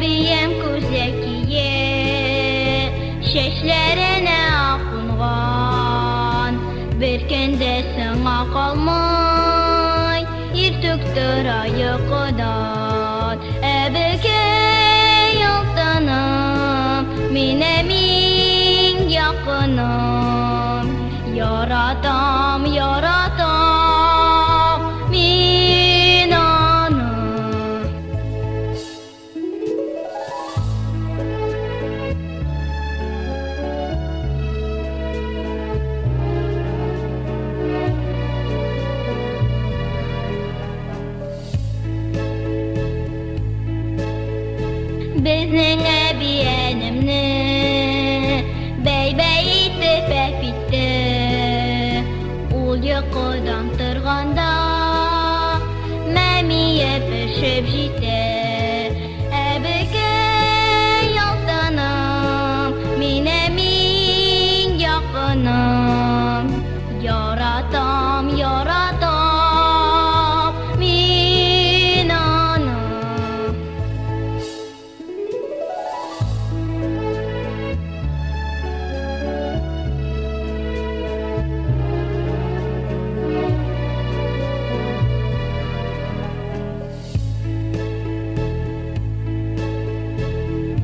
Әбием күзәкие, чәчләренә кунган. Бер көндә сиңа калмай, иртүк тора йокыдан. Әбекәй алтыным, минем иң якыным. Яратам, яратам мин аны. Безнең әби әнемне бәй-бәй итеп әпитте. Ул йокыдан торганда мәмие пешеп җитә. Әбекәй алтыным, минем иң якыным. Яратам, яратам мин аны.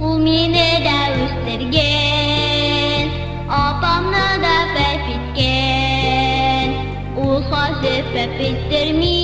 Ул мине дә үстергән, апамны да пәп иткән. Ул хәзер пәп иттерми,